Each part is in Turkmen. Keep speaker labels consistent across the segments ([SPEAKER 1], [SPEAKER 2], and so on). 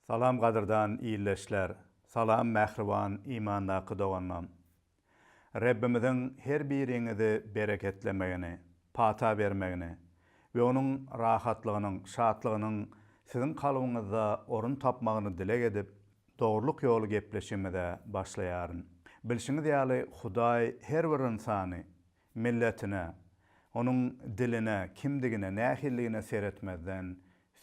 [SPEAKER 1] Salam gadyrdan ildeşler, salam mähriban imandaky doganlam. Rebbimiziň her biriňizi bereketlemegini, pata bermegini we Onuň rahatlygynyň, şatlygynyň siziň kalbyňyzda orun tapmagyny dileg edip, Dogrulyk ýoly gepleşigimize başlaýaryn. Bilşiňiz ýaly, Hudaý her bir ynsany milletine, onuň diline, kimdigine, nähilidigine seretmezden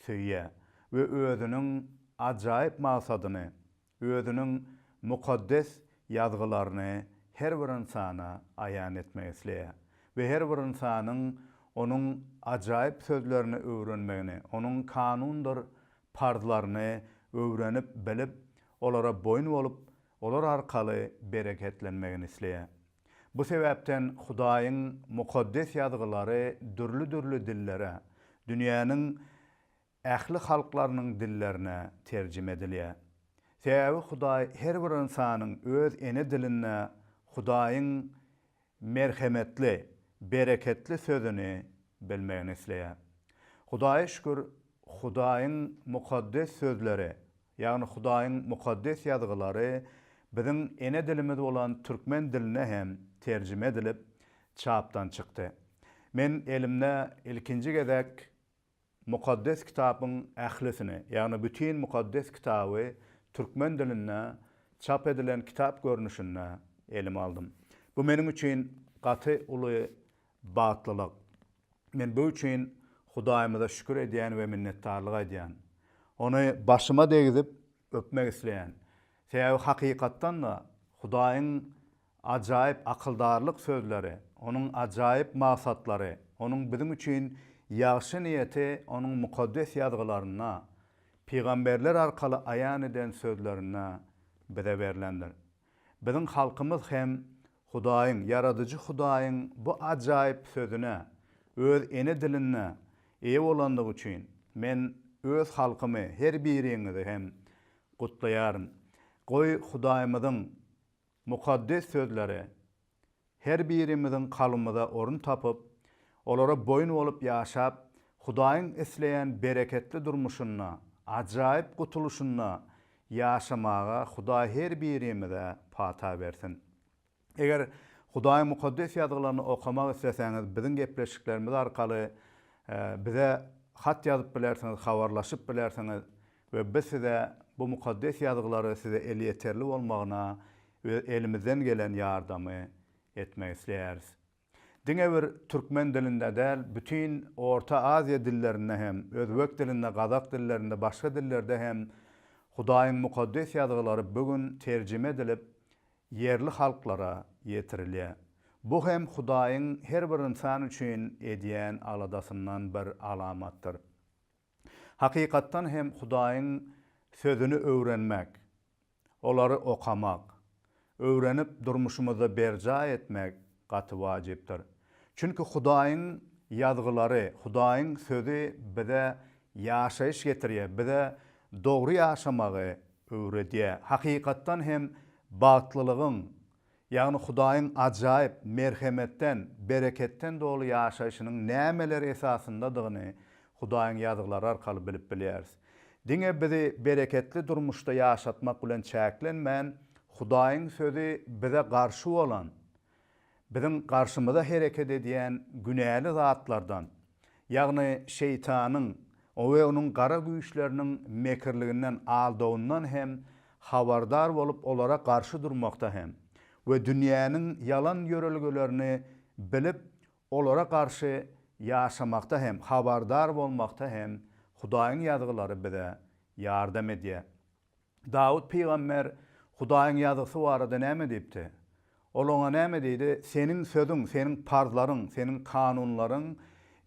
[SPEAKER 1] söýýär we özüniň ajaýyp maksadyny, özüniň mukaddes Ýazgylaryny her bir ynsana aýan etmek isleýär we her bir ynsanyň Onuň ajaýyp sözlerini öwrenmegini, Onuň kanundyr parzlaryny öwrenip, bilip, olara boýun bolup, olar arkaly bereketlenmegini isleýär. Bu sebäpden Hudaýyň Mukaddes Ýazgylary dürli-dürli dillere, dünýäniň ähli halklarynyň dillerine terjime edilýär. Sebäbi Hudaý her bir ynsanyň öz ene dilinde Hudaýyň merhemetli, bereketli sözüni bilmegini isleýär. Hudaýa şükür, Hudaýyň mukaddes sözleri, ýagny Hudaýyň Mukaddes Ýazgylary biziň ene dilimiz bolan türkmen diline hem terjime edilip, çapdan çykdy. Men elimde ilkinji gezek Mukaddes Kitabyň ählisini, ýagny bütin Mukaddes Kitaby türkmen dilinde çap edilen kitap görnüşinde elime aldym. Bu meniň üçin gaty uly bagtlylyk. Men bu üçin Hudaýymyza şükür edýän we minnetdarlyk aýdýan. Ony başyma degizip, öpmek isleýän. Sebäbi hakykatdan-da Hudaýyň ajaýyp akyldarlyk sözleri, Onuň ajaýyp maksatlary, Onuň biziň üçin ýagşy niýeti Onuň Mukaddes Ýazgylarynda, pygamberler arkaly aýan eden sözlerinde bize berlendir. Biziň halkymyz hem Hudaýyň, Ýaradyjy Hudaýyň bu ajaýyp Sözüne öz ene dilinde eýe bolandygy üçin, men öz halkymy, her biriňizi hem gutlaýaryn. Goý, Hudaýymyzyň mukaddes sözleri her birimiziň kalbymyza orun tapyp, olara boýun bolup ýaşap, Hudaýyň isleýän bereketli durmuşynda, ajaýyp gutulyşynda ýaşamaga Hudaý her birimize pata bersin. Eger Hudaýyň Mukaddes Ýazgylaryny okamak isleseňiz, biziň gepleşiklerimiz arkaly bize hat ýazyp bilersiňiz, habarlaşyp bilersiňiz we biz size bu Mukaddes Ýazgylary size elýeterli bolmagyna elimizden gelen ýardamy etmek isleýäris. Diňe bir türkmen dilinde däl, bütin Orta Aziýa dillerinde hem, özbek dilinde, gazak dillerinde, başga dillerde hem Hudaýyň Mukaddes Ýazgylary bu gün terjime edilip, ýerli halklara ýetirilýär. Bu hem Hudaýyň her bir ynsan üçin edýän aladasyndan bir alamatdyr. Hakykatdan hem Hudaýyň Sözüni öwrenmek, olary okamak, öwrenip durmuşymyzda berjaý etmek gaty wajypdyr. Çünki Hudaýyň Ýazgylary, Hudaýyň Sözi bize ýaşaýyş getirýär, bize dogry ýaşamagy öwredýär. Hakykatdan hem bagtlylygyň, Ýagny Hudaýyň ajaýyp, merhemetden, bereketden doly ýaşaýşynyň nämeler esasyndadygyny Hudaýyň Ýazgylary arkaly bilip bilýäris. Diňe bizi bereketli durmuşda ýaşatmak bilen çäklenmän, Hudaýyň Sözi bize garşy bolan, biziň garşymyza hereket edýän günäli zatlardan, ýagny şeýtanyň we onuň gara güýçleriniň mekirliginden, aldawyndan hem habardar bolup olara garşy durmakda hem we dünýäniň ýalan ýörelgelerini bilip olara garşy ýaşamakda hem habardar bolmakda hem Hudaýyň Ýazgylary bize ýardam edýär. Dawut pygamber Hudaýyň Ýazgysy barada näme diýipdi? Ol oňa näme diýdi? Seniň sözüň, seniň parzlaryň, seniň kanunlaryň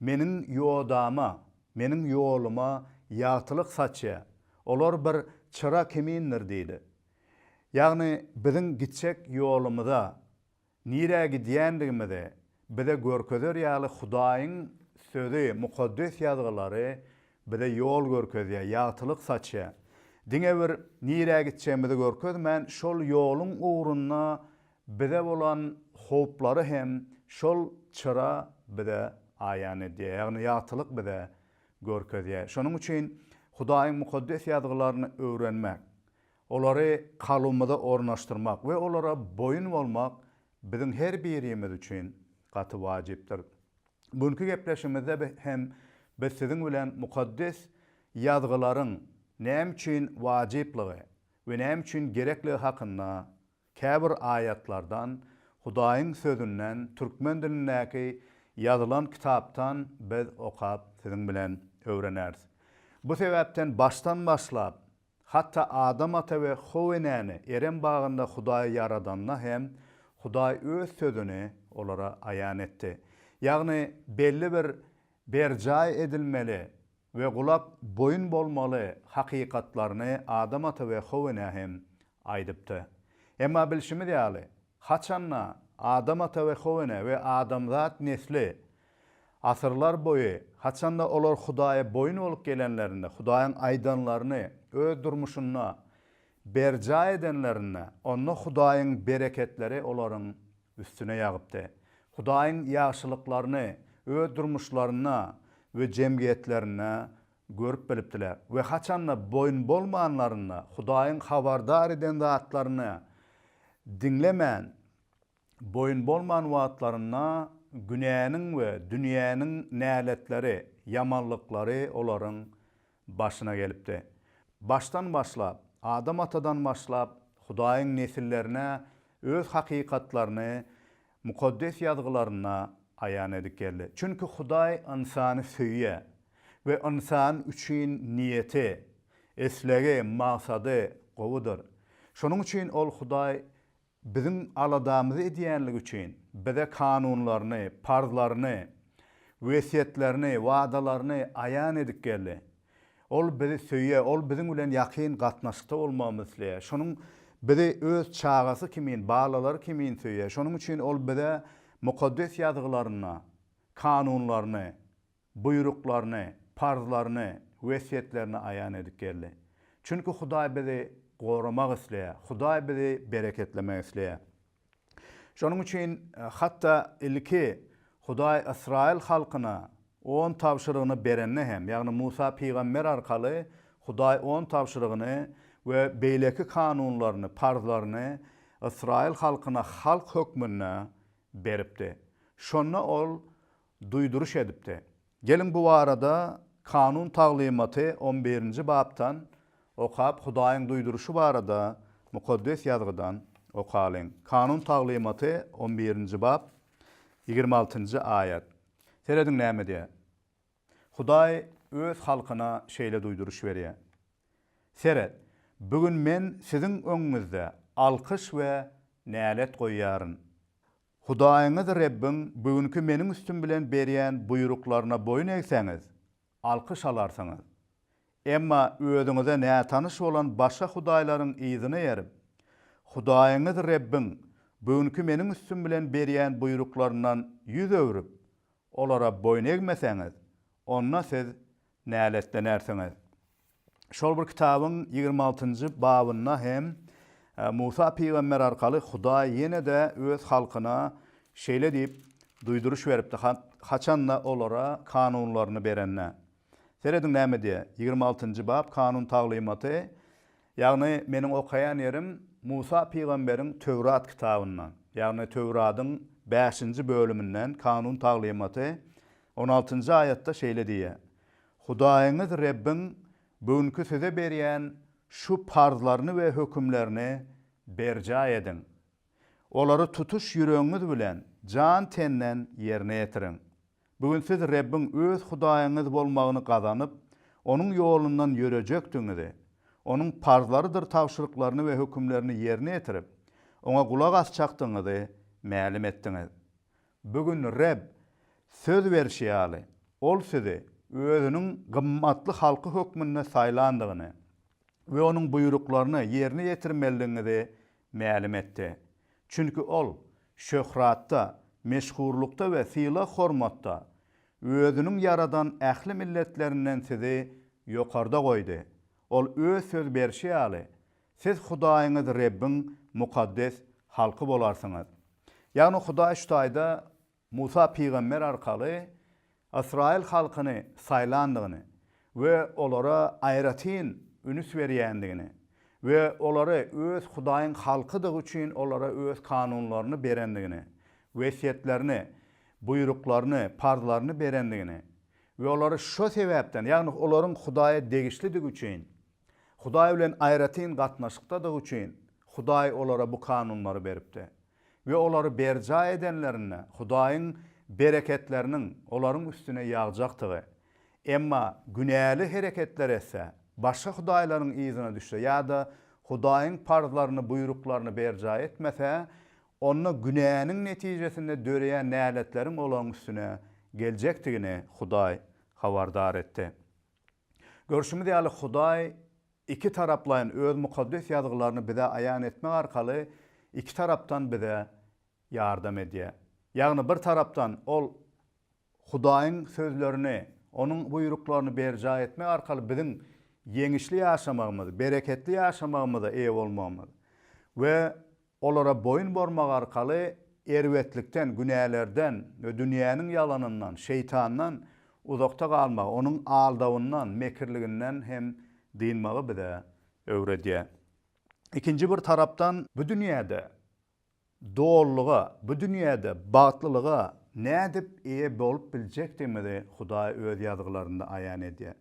[SPEAKER 1] meniň ýodama, meniň ýoluma ýagtylyk saçýar. Olar bir çyra kimindir diýdi. Ýagny biziň gitjek ýolumyza, Nirä gidýändigimizi bize görkezer ýaly Hudaýyň Sözi, Mukaddes Ýazgylary bize ýol görkezýär, ýagtylyk saçýar. Diňe bir nirä gitjegimizi görkezmän, şol ýoluň ugrunda bize bolan howplary hem şol çyra bize aýan edýär, ýagny ýagtylyk bize görkezýär. Şonuň üçin. Hudaýyň Mukaddes Ýazgylaryny öwrenmek, olary kalbymyza ornaşdyrmak we olara boýun bolmak biziň her birimiz üçin gaty wajypdyr. Bu günki gepleşigimizde hem biz siziň bilen Mukaddes Ýazgylaryň näme üçin wajyplygy we näme üçin gerekligi hakynda Käbir aýatlardan, Hudaýyň Sözünden türkmen dilindäki ýazylan kitapdan biz okap siziň bilen öwreneris. Bu sebäpden başdan başlap, hatda Adam ata we How enäni Erem bagynda Hudaý ýaradanda hem Hudaý öz Sözüni olara aýan etdi. Ýagny belli bir berjaý edilmeli we gulak boýun bolmaly hakykatlaryny Adam ata we How enä hem aýdypdy. Emma bilşimiz ýaly, haçanda Adam ata we How ene we adamzat nesli asyrlar boýy, haçanda olar Hudaýa boýun bolup gelenlerinde, Hudaýyň aýdanlaryny öz durmuşynda berjaý edenlerinde, onda Hudaýyň bereketleri olaryň üstüne ýagypdy. Hudaýyň ýagşylyklaryny öz durmuşlarynda we jemgyýetlerinde görüp bilipdiler we haçanda boýun bolmanlarynda, Hudaýyň habardar eden zatlaryny diňlemän, boýun bolman wagtlarynda günäniň we dünýäniň näletleri, ýamanlyklary olaryň başyna gelipdi. Başdan başlap, Adam atadan başlap, Hudaýyň nesillerine öz hakykatlaryny Mukaddes Ýazgylarynda aýan edip geldi. Çünki Hudaý ynsany söýýär we ynsan üçin niýeti, islegi, maksady gowudyr. Şonuň üçin Ol Hudaý Biziň aladamyzy edýänligi üçin bize kanunlaryny, parzlaryny, wesýetlerini, wadalaryny aýan edip geldi. Ol bizi söýýär, Ol biziň bilen ýakyn gatnaşykda bolmagymyzy isleýär. Şonuň bizi öz çagasy kimin, balalary kimin söýýär. Şonuň üçin Ol bize Mukaddes Ýazgylarynda kanunlaryny, buýruklaryny, parzlaryny, wesýetlerini aýan edip geldi. Çünki Hudaý bizi goramak isleýär, Hudaý bizi bereketlemek isleýär. Şonuň üçin hatda ilki Hudaý ysraýyl halkyna On tabşyrygyny berende hem, ýagny Musa pygamber arkaly Hudaý On tabşyrygyny we beýleki kanunlaryny, parzlaryny ysraýyl halkyna halk hökmünde beripdi. Şonda ol duýduryş edipdi. Geliň bu barada Kanun taglymaty on birinji bapdan okap Hudaýyň duýduryşy barada Mukaddes Ýazgydan okalyň. Kanun taglymaty on birinji bap 26-njy aýat. Serediň näme diýýär. Hudaý öz halkyna şeýle duýduryş berýär. Seret, bu gün men siziň öňüňizde alkyş we nälet goýýaryn. Hudaýyňyz Rebbiň bu günki meniň üstüm bilen berýän buýruklaryna boýun egseňiz, alkyş alarsyňyz. Emma özüňize nätanyş bolan başga hudaýlaryň yzyna erip, Hudaýyňyz Rebbiň bu günki meniň üstüm bilen berýän buýruklaryndan 100 öwrüp, olara boýun egmeseňiz, onda siz näletlenersiňiz. Şol bir kitabyň 26-njy babynda hem Musa pygamber arkaly Hudaý ýene-de öz halkyna şeýle diýip duýduryş beripdi, haçanda olara kanunlaryny berende. Serediň näme diýýär, 26-njy bap Kanun taglymaty, ýagny meniň okaýan ýerim Musa pygamberiň Töwrat kitabyndan, ýagny Töwradyň bäşinji bölüminden Kanun taglymaty on altynjy aýatda şeýle diýýär, Hudaýyňyz Rebbiň bu günki size berýän şu parzlaryny we hökümlerini berjaý ediň. Olary tutuş ýüregiňiz bilen, jan-tenden ýerine ýetiriň. Bu gün siz Rebbiň öz Hudaýyňyz bolmagyny gazanyp, Onuň ýolundan ýörejekdigiňizi, Onuň parzlarydyr tabşyryklaryny we hökümlerini ýerine ýetirip, Oňa gulak asjakdygyňyzy mälim etdiňiz. Bu gün Reb söz berşi ýaly, Ol sizi Özüniň gymmatly halky hökmünde saýlandygyny we Onuň buýruklaryny ýerine ýetirmelidigiňizi mälim etdi. Çünki Ol şöhratda, meşhurlykda we sylag-hormatda Özüniň ýaradan ähli milletlerinden sizi ýokarda goýdy. Ol Öz söz berşi ýaly, siz Hudaýyňyz Rebbiň mukaddes halky bolarsyňyz. Ýagny Hudaý şu taýda Musa pygamber arkaly ysraýyl halkyny saýlandygyny. we olara aýratyn ünüs berýändigini we olary öz Hudaýyň halkydygy üçin olara öz kanunlaryny berendigini, wesýetlerini, buýruklaryny, parzlaryny berendigini we olary şo sebäpden, ýagny olaryň Hudaýa degişlidigi üçin, Hudaý bilen aýratyn gatnaşykdadygy üçin Hudaý olara bu kanunlary beripdi. We olary berjaý edenlerinde Hudaýyň bereketleriniň olaryň üstüne ýagjakdygy, emma günäli hereketler etse, başga hudaýlaryň yzyna düşse ýa-da Hudaýyň parzlaryny, buýruklaryny berjaý etmese, onda günäniň netijesinde döreýän näletleriň olaryň üstüne geljekdigini Hudaý habardar etdi. Görşümiz ýaly, Hudaý ikitaraplaýyn öz Mukaddes Ýazgylaryny bize aýan etmek arkaly iki tarapdan bize ýardam edýär. Ýagny bir tarapdan Ol Hudaýyň sözlerini, Onuň buýruklaryny berjaý etmek arkaly biziň ýeňişli ýaşamagymyz, bereketli ýaşamagymyza eýe bolmagymyz we olara boýun bormak arkaly erbetlikden, günälerden we dünýäniň ýalanyndan, şeýtandan uzakda galmagy, onuň aldawyndan, mekirliginden hem dynmagy bize öwredýär. Ikinji bir tarapdan, bu dünýäde dolulyga, bu dünýäde bagtlylyga nädip eýe bolup biljekdigimizi Hudaý Öz Ýazgylarynda aýan edýär.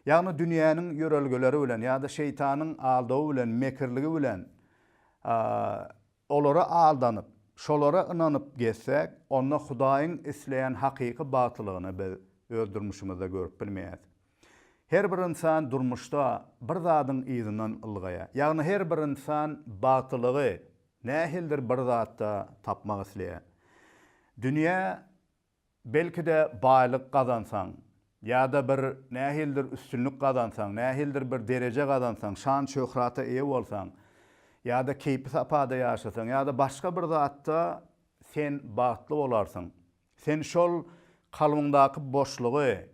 [SPEAKER 1] Ýagny dünýäniň ýörelgeleri bilen ýa-da şeýtanyň aldawy bilen, mekirligi bilen olara aldanyp, şolara ynanyp gezsek, onda Hudaýyň isleýän hakyky bagtlylygyny biz öz durmuşymyzda görüp bilmeýäris. Her bir ynsan durmuşda bir zadyň yzyndan ylgaýar. Ýagny her bir ynsan bagtlylygy nähilidir bir zatda tapmak isleýär. Dünýä belki-de baýlyk gazansaň, ýa-da bir nähilidir üstünlik gazansaň, nähilidir bir dereje gazansaň, şan-şöhrata eýe bolsaň, ýa-da keýpi-sapada ýaşasaň, ýa-da başga bir zatda sen bagtly bolarsyň. Sen şol kalbyňdaky boşlugy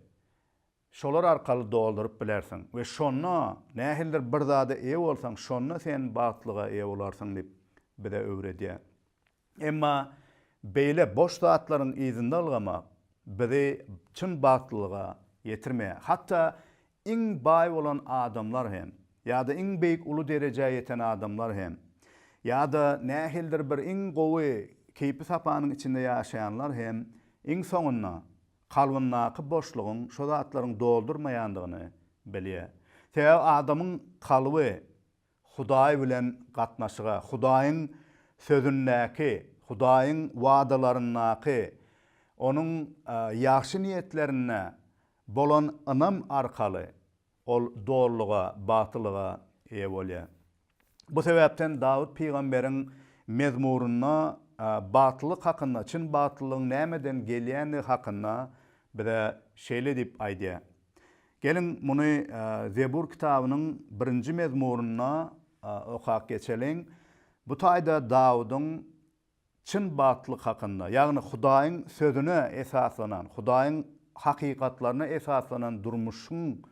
[SPEAKER 1] şolar arkaly dolduryp bilersiň we şonda nähilidir bir zada eýe bolsaň, şonda sen bagtlyga eýe bolarsyň diýip bize öwredýär. Emma beýle boş zatlaryň yzynda ylgamak bizi çyn bagtlylyga ýetirmeýär. Hatda iň baý bolan adamlar hem, ýa-da iň beýik uly derejä ýeten adamlar hem, ýa-da nähilidir bir iň gowy keýpi-sapanyň içinde ýaşaýanlar hem iň soňunda kalbyndaky boşlugyň şo zatlaryň doldurmaýandygyny bilýär. Sebäbi adamyň kalby Hudaý bilen gatnaşyga, Hudaýyň Sözündäki, Hudaýyň wadalaryndaky, Onuň ýagşy niýetlerinde bolan ynam arkaly ol dolulyga, bagtlylyga eýe bolýar. Bu sebäpden Dawut pygamberiň mezmurynda bagtlylyk hakynda, çyn bagtlylygyň nämeden gelýändigi hakynda bize şeýle diýip aýdýar. Geliň, muny Zebur kitabynyň birinji mezmurynda okap geçeliň. Bu taýda Dawudyň çyn bagtlylyk hakynda, ýagny Hudaýyň Sözüne esaslanan, Hudaýyň hakykatlaryna esaslanan durmuşyň,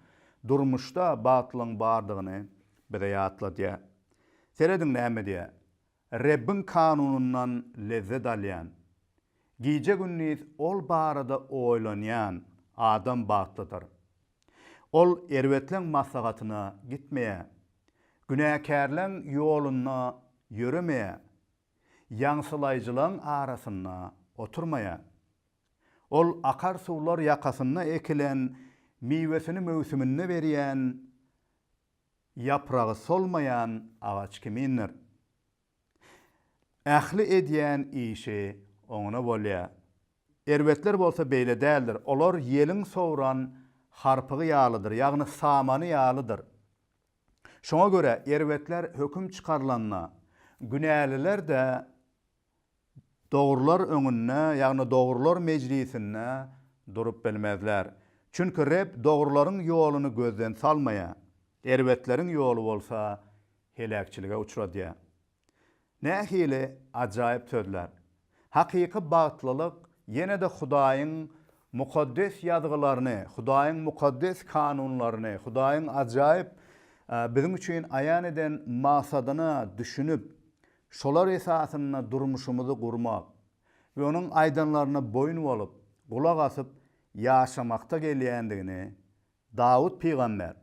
[SPEAKER 1] durmuşda bagtlylygyň bardygyny bize ýatladýar. Serediň näme diýýär, Rebbiň kanunyndan lezzet alýan, gije-gündiz ol barada oýlanýan adam bagtlydyr. Ol erbetleň maslahatyna gitmeýär, günäkärleň ýolunda ýöremeýär, ýaňsylaýjylaň arasynda oturmaýar. Ol akar suwlar ýakasynda ekilen, miwesini möwsüminde berýän, ýapragy solmaýan agaç kimindir. Ähli edýän işi oňuna bolýar. Erbetler bolsa beýle däldir, olar ýeliň sowran harpygy ýalydyr, ýagny samany ýalydyr. Şoňa görä, erbetler höküm çykarylanda, günäliler-de Dogrular öňünde, ýagny dogrular mejlisinde durup bilmezler. Çünki Reb dogrularyň ýoluny gözden salmaýar, erbetleriň ýoly bolsa heläkçilige uçradýar. Nähili ajaýyp sözler! Hakyky bagtlylyk ýene-de Hudaýyň Mukaddes Ýazgylaryny, Hudaýyň mukaddes kanunlaryny, Hudaýyň ajaýyp biziň üçin aýan eden maksadyna düşünip, Şolar esasynda durmuşymyzy gurmak we onuň aýdanlaryna boýun bolup, gulak asyp ýaşamakda gelýändigini. Dawut pygamber.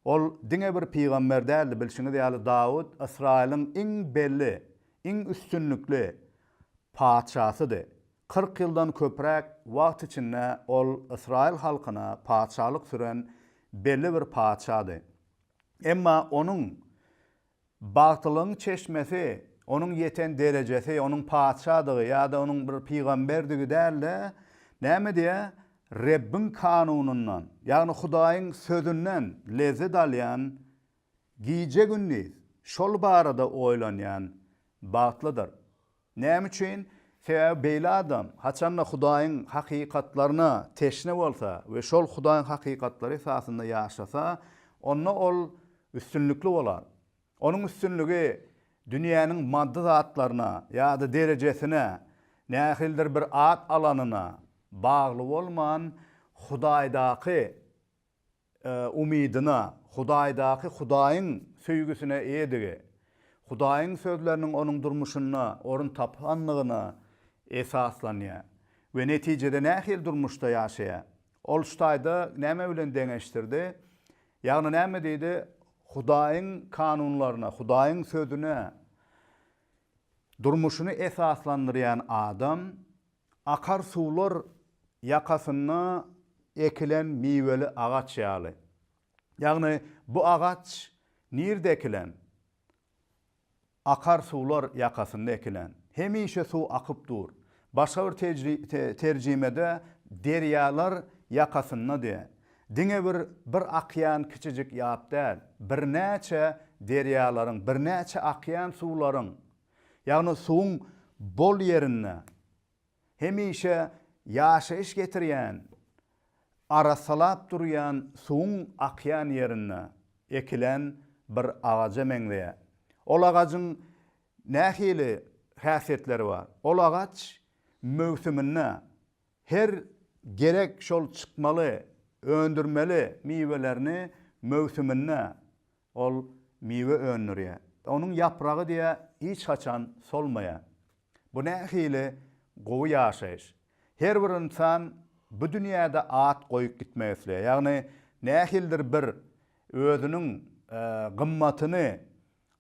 [SPEAKER 1] Ol diňe bir pygamber däldi, bilşiňiz ýaly Dawut Ysraýylyň iň belli, iň üstünlikli patyşasydy. 40 ýyldan köpräk wagt içinde ol ysraýyl halkyna patyşalyk süren belli bir patyşady. Emma onuň Bagtlylygyň çeşmesi onuň ýeten derejesi, onuň patyşadygy ýa-da onuň bir pygamberdigi däl-de, näme diýýär? Rebbiň kanunyndan, ýagny Hudaýyň sözünden lezzet alýan, gije-gündiz şol barada oýlanýan bagtlydyr. Näme üçin? Sebäbi beýle adam, haçan-da Hudaýyň hakykatlaryna teşne bolsa we şol Hudaýyň hakykatlary esasynda ýaşasa, onda ol üstünlikli bolar. Onuň üstünligi dünýäniň maddy zatlaryna ýa-da derejesine, nähilidir bir at alanyna bagly bolman, Hudaýdaky umydyna, Hudaýdaky Hudaýyň söýgüsine eýedigi, Hudaýyň sözleriniň onuň durmuşynda orun tapandygyna esaslanýar we netijede nähili durmuşda ýaşaýar? Ol şu taýda näme bilen deňeşdirdi? Ýagny näme diýdi? Hudaýyň kanunlaryna, Hudaýyň sözüne durmuşyny esaslandyrýan adam Akar suwlar ýakasynda ekilen miweli agaç ýaly. Ýagny bu agaç nirde ekilen? Akar suwlar ýakasynda ekilen. Hemişe suw akyp dur. Başga bir terjimede derýalar ýakasynda diýýär. Diňe bir bir akýan kiçijik ýap däl, birnäçe derýalaryň, birnäçe akýan suwlaryň Ýagny suwuň bol ýerinde hemişe ýaşaýyş getirýän, arassalap durýan suwuň akýan ýerinde ekilen bir agaja meňzeýär. Ol agajyň nähili häsiýetleri bar? Ol agaç möwsüminde her gerek şol çykmaly, öndürmeli miwelerini möwsüminde Ol miwe öndürýär. Onuň ýapragy diýä hiç haçan solmaýar. Bu nähili gowy ýaşaýyş. Her bir ynsan bu dünýäde at goýup gitmek isleýär. Ýagny nähilidir bir özüniň gymmatyny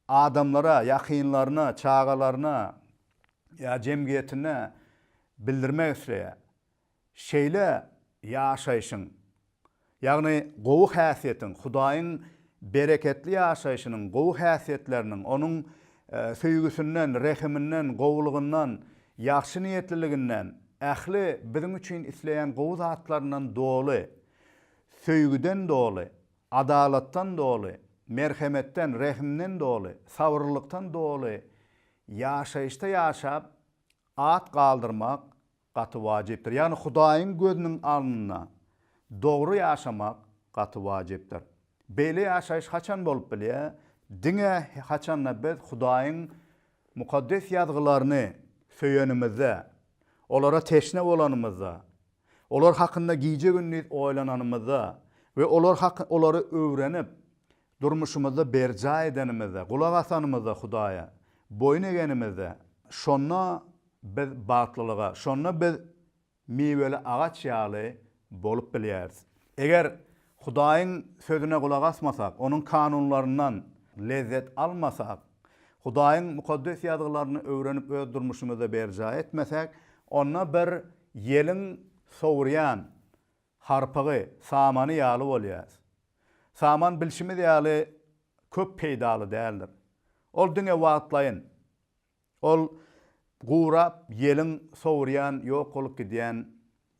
[SPEAKER 1] adamlara, ýakynlaryna, çagalaryna ýa jemgyýetine bildirmek isleýär. Şeýle ýaşaýşyň, ýagny gowy häsiýetiň, Hudaýyň bereketli ýaşaýşynyň gowy häsiýetleriniň, Onuň söýgüsinden, rehiminden, gowulygyndan, ýagşy niýetliliginden, ähli biziň üçin isleýän gowy zatlaryndan doly, söýgüden doly, adalatdan doly, merhemetden, rehimden doly, sabyrlylykdan doly ýaşaýyşda ýaşap, at galdyrmak gaty wajypdyr. Ýagny Hudaýyň gözüniň alnynda dogry ýaşamak gaty wajypdyr. Beýle ýaşaýyş haçan bolup bilýär? Diňe haçanda biz Hudaýyň Mukaddes Ýazgylaryny söýenimizde, olara teşne bolanymyzda, olar hakynda gije-gündiz oýlananymyzda we olar hak olary öwrenip, durmuşymyzda berjaý edenimizde, gulak asanymyzda Hudaýa, boýun egenimizde, şonda biz bagtlylyga, şonda biz miweli agaç ýaly bolup bilýäris. Eger Hudaýyň Sözüne gulak asmasak, Onuň kanunlaryndan lezzet almasak, Hudaýyň Mukaddes Ýazgylaryny öwrenip öz durmuşymyzda berjaý etmesek, onda bir ýeliň sowurýan harpygy, samany ýaly bolýarys. Saman bilşimiz ýaly köp peýdaly däldir. Ol diňe wagtlaýyn. Ol gurap ýeliň sowurýan ýok bolup gidýän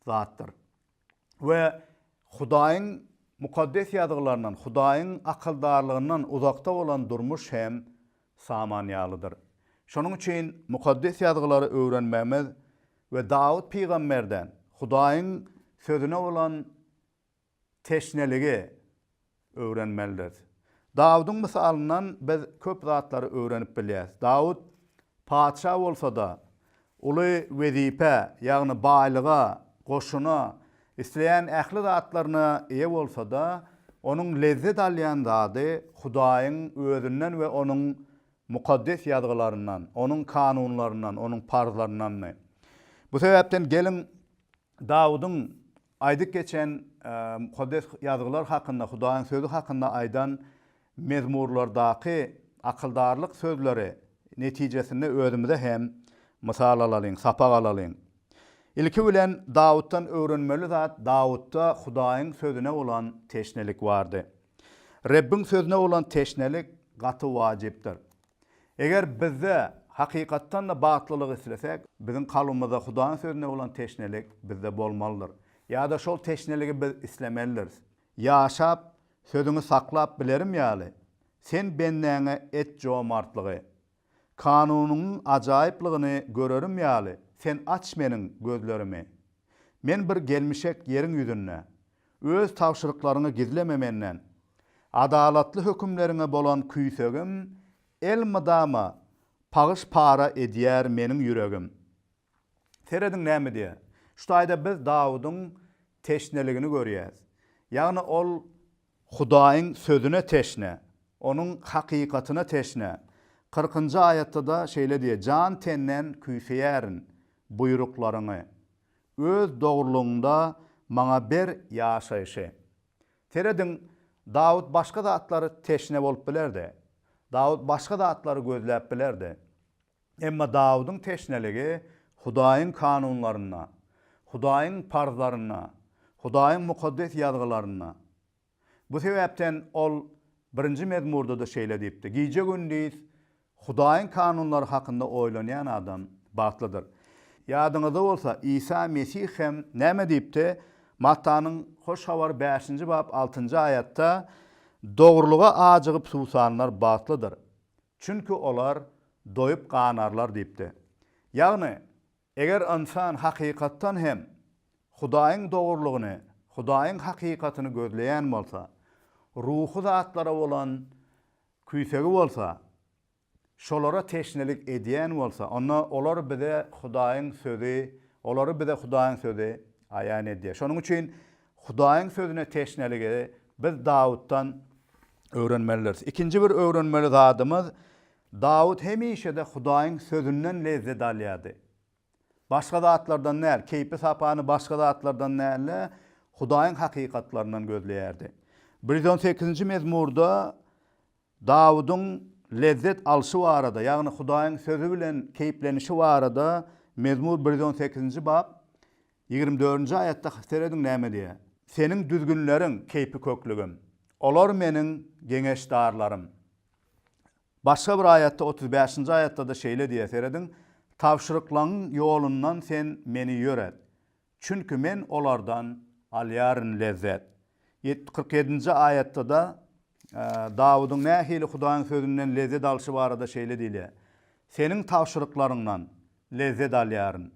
[SPEAKER 1] zatdyr. We Hudaýyň Mukaddes Ýazgylaryndan, Hudaýyň akyldarlygyndan uzakda bolan durmuş hem saman ýalydyr. Şonuň üçin Mukaddes Ýazgylary öwrenmegimiz we Dawut pygamberden Hudaýyň Sözüne bolan teşneligi öwrenmelidiris. Dawudyň mysalyndan biz köp zatlary öwrenip bilýäris. Dawut patyşa bolsa-da, uly wezipä, ýagny baýlyga, goşuna, isleýän ähli zatlaryna eýe bolsa-da, onuň lezzet alýan zady Hudaýyň özünden we onuň Mukaddes Ýazgylaryndan, Onuň kanunlaryndan, Onuň parzlaryndandy. Bu sebäpden geliň, Dawudyň aýdyp geçen Mukaddes Ýazgylar hakynda, Hudaýyň Sözi hakynda aýdan mezmurlardaky akyldarlyk sözleri netijesinde özümize hem mysal alalyň, sapak alalyň. Ilki bilen Dawutdan öwrenmeli zat Dawutda Hudaýyň Sözüne bolan teşnelik bardy. Rebbiň Sözüne bolan teşnelik gaty wajypdyr. Eger bizde hakykatdan-da bagtlylyk islesek, biziň kalbymyzda Hudaýyň Sözüne bolan teşnelik bizde bolmalydyr. Ýa-da şol teşneligi biz islemelidiris. Ýaşap, Sözüňi saklap bilerim ýaly, Sen bendäňe et jomartlygy. Kanunyňyň ajaýyplygyny görerim ýaly, Sen aç meniň gözlerimi. Men bir gelmişek ýeriň ýüzünde. Öz tabşyryklaryňy gizleme menden. Adalatly hökümleriňe bolan küýsegim elmydama pagyş-para edýär meniň ýüregim. Serediň näme diýýär. Şu taýda biz Dawudyň teşneligini görýäris. Ýagny ol Hudaýyň sözüne teşne, Onuň hakykatyna teşne. Kyrkynjy aýatda-da şeýle diýýär, Jan-tenden küýseýärin buýruklaryňy. Öz dogrulygyňda maňa ber ýaşaýşy. Serediň, Dawut başga zatlary teşne bolup bilerdi. Dawut başga zatlary gözläp bilerdi. Emma Dawudyň teşneligi Hudaýyň kanunlarynda, Hudaýyň parzlarynda, Hudaýyň Mukaddes Ýazgylarynda. Bu sebäpden ol birinji mezmurda-da şeýle diýipdi, Gije-gündiz Hudaýyň kanunlary hakynda oýlanýan adam bagtlydyr. Ýadyňyzda bolsa, Isa Mesih hem näme diýipdi? Mattanyň Hoş Habary bäşinji bap altynjy aýatda, Dogrulyga ajygyp suwsanlar bagtlydyr. Çünki olar doýup ganarlar diýipdi. Ýagny, eger ynsan hakykatdan hem Hudaýyň dogrulygyny, Hudaýyň hakykatyny gözleýän bolsa, ruhy zatlara bolan küýsegi bolsa, şolara teşnelik edýän bolsa, onda olar bize Hudaýyň Sözi, olary bize Hudaýyň Sözi aýan edýär. Şonuň üçin Hudaýyň Sözüne teşneligi biz Dawutdan öwrenmelidiris. Ikinji bir öwrenmeli zadymyz, Dawut hemişe-de Hudaýyň Sözünden lezzet alýardy. Başga zatlardan däl, keýpi-sapany başga zatlardan däl-de, Hudaýyň hakykatlaryndan gözleýärdi. 118-nji mezmurda Dawudyň lezzet alşy barada, ýagny Hudaýyň Sözi bilen keýplenişi barada Mezmur 118-nji bap 24-nji aýatda serediň näme diýýär, Seniň düzgünleriň keýpi köklügim, olar meniň geňeşdarlarym. Başga bir aýatda, 35-nji aýatda-da şeýle diýýär, serediň, Tabşyryklaryň ýolundan sen meni ýöret, Çünki men olardan alýaryn lezzet. 47-nji aýatda-da Dawudyň nähili Hudaýyň sözünden lezzet alşy barada şeýle diýilýär, Seniň tabşyryklaryňdan lezzet alýaryn.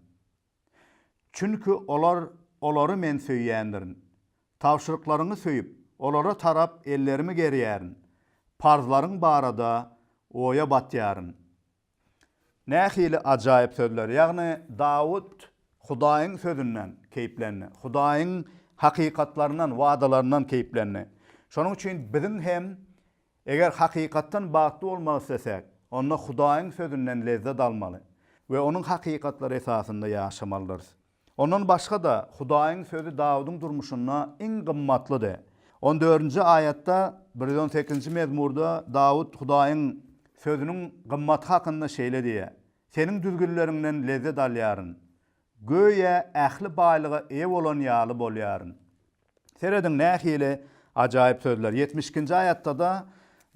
[SPEAKER 1] Çünki olar olary men söýýändirin. Tabşyryklaryňy söýüp, olara tarap ellerimi gerýärin. Parzlaryň barada oýa batýaryn. Nähili ajaýyp sözler! Ýagny Dawut Hudaýyň sözünden keýplendi. Hudaýyň hakykatlaryndan, wadalaryndan keýplendi. Şonuň üçin biziň hem eger hakykatdan bagtly bolmak islesek, onda Hudaýyň sözünden lezzet almaly we onuň hakykatlary esasynda ýaşamalydyrys. Ondan başga-da, Hudaýyň sözi Dawudyň durmuşynda iň gymmatlydy. On dördünji aýatda, 118-nji mezmurda Dawut Hudaýyň sözüniň gymmaty hakynda şeýle diýýär, Seniň düzgünleriňden lezzet alýaryn, göýä ähli baýlyga eýe bolan ýaly bolýaryn. Serediň, nähili ajaýyp sözler! Ýetmiş ikinji aýatda-da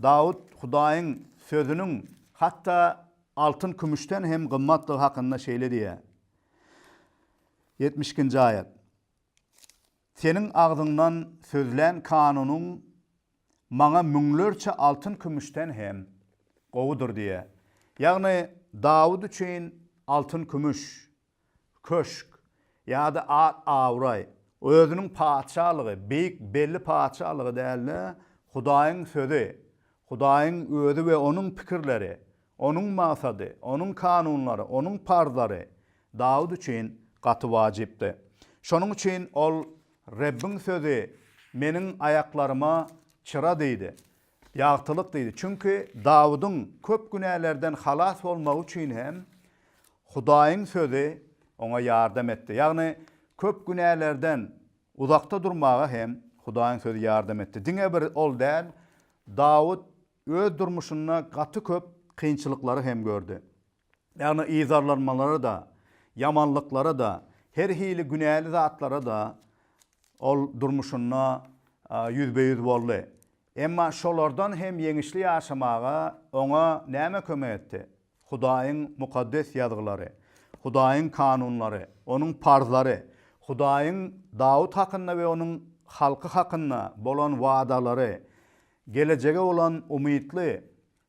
[SPEAKER 1] Dawut Hudaýyň sözüniň hatda altyn-kümüşden hem gymmatdygy hakynda şeýle diýýär, 72-nji aýat. Seniň agzyňdan sözlän kanunyň maňa müňlerçe altyn-kümüşden hem gowudyr diýýär. Ýagny Dawut üçin altyn-kümüş, köşk ýa-da at-abraý, özüniň patyşalygy, beýik belli patyşalygy däl-de, Hudaýyň sözi, Hudaýyň özi we onuň pikirleri, Onuň maksady, Onuň kanunlary, Onuň parzlary Dawut üçin gaty wajypdy. Şonuň üçin ol, Rebbiň sözi meniň aýaklaryma çyra diýdi, ýagtylyk diýdi. Çünki Dawudyň köp günälerden halas bolmagy üçin hem Hudaýyň sözi oňa ýardam etdi. Ýagny köp günälerden. uzakda durmaga hem Hudaýyň sözi ýardam etdi. Diňe bir ol däl, Dawut öz durmuşynda gaty köp kynçylyklary hem gördi. Ýagny yzarlanmalara-da, ýamanlyklara-da, her hili günäli zatlara-da ol durmuşynda ýüzbe-ýüz boldy. Emma şolardan hem ýeňişli ýaşamaga oňa näme kömek etdi? Hudaýyň Mukaddes Ýazgylary, Hudaýyň kanunlary, Onuň parzlary, Hudaýyň Dawut hakynda we onuň halky hakynda bolan wadalary, gelejege bolan umytly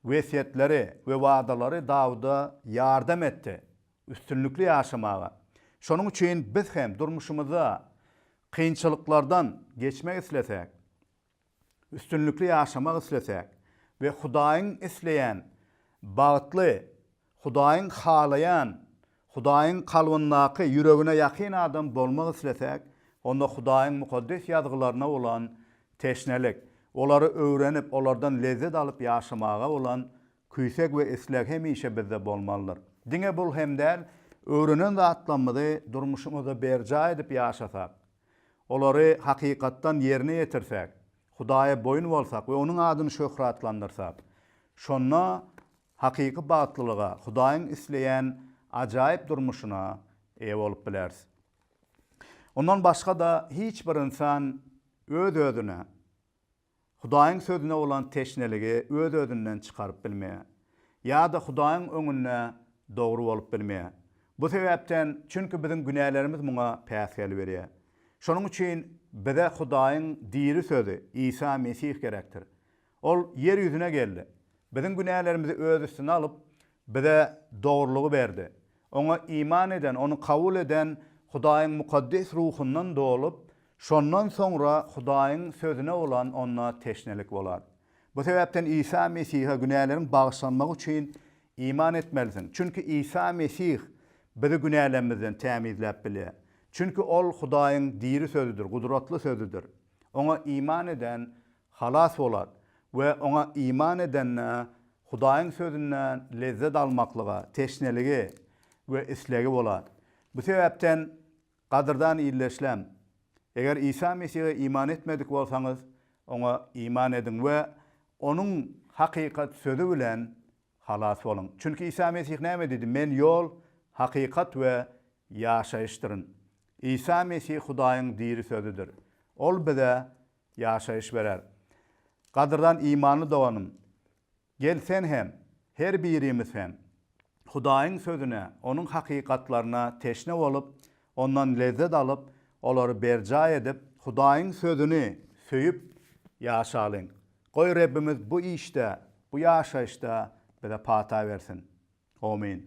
[SPEAKER 1] wesýetleri we wadalary Dawuda ýardam etdi üstünlikli ýaşamaga. Şonuň üçin biz hem durmuşymyzda kynçylyklardan geçmek islesek, üstünlikli ýaşamak islesek we Hudaýyň isleýän bagtly, Hudaýyň halaýan, Hudaýyň kalbyndaky ýüregine ýakyn adam bolmak islesek, onda Hudaýyň Mukaddes Ýazgylaryna bolan teşnelik, olary öwrenip, olardan lezzet alyp ýaşamaga bolan küýseg we isleg hemişe bizde bolmalydyr. Diňe bul hem däl, öwrenen zatlarymyzy durmuşymyzda berjaý edip ýaşasak, Olary hakykatdan ýerine ýetirsek, Hudaýa boýun bolsak we Onuň adyny şöhratlandyrsak, şonda hakyky bagtlylyga, Hudaýyň isleýän ajaýyp durmuşyna eýe bolup bileris. Ondan başga-da hiç bir ynsan öz-özüne Hudaýyň Sözüne bolan teşneligi öz-özünden çykaryp bilmeýär. Ýa-da Hudaýyň öňünde dogry bolup bilmeýär. Bu sebäpden, çünki biziň günälerimiz muňa päsgel berýär. Şonuň üçin bize Hudaýyň diri Sözi, Isa Mesih gerekdir. Ol ýer ýüzüne geldi. Biziň günälerimizi Öz üstüne alyp, bize dogrulygy berdi. Oňa iman eden, Ony kabul eden Hudaýyň Mukaddes Ruhundan dolup, şondan soňra Hudaýyň Sözüne bolan onda teşnelik bolar. Bu sebäpden Isa Mesihe günäleriň bagyşlanmagy üçin iman etmelisiň. Çünki Isa Mesih bizi günälerimizden tämizläp bilýär. Çünki Ol Hudaýyň diri Sözüdir, gudratly Sözüdir. Oňa iman eden halas bolar we Oňa iman edende Hudaýyň Sözünden lezzet almaklyga teşneligi we islegi bolar. Bu sebäpden, gadyrdan ildeşlem, eger Isa Mesihe iman etmedik bolsaňyz, Oňa iman ediň we Onuň hakykat Sözi bilen halas boluň. Çünki Isa Mesih näme diýdi? Men ýol, hakykat we ýaşaýyşdyryn. Isa Mesih Hudaýyň diri Sözüdir. Ol bize ýaşaýyş berer. Gadyrdan imanly doganym, gel sen hem, her birimiz hem Hudaýyň Sözüne, Onuň hakykatlaryna teşne bolup, ondan lezzet alyp, olary berjaý edip, Hudaýyň Sözüni söýüp ýaşalyň. Goý Rebbimiz bu işde, bu ýaşaýyşda bize pata bersin. Omyn.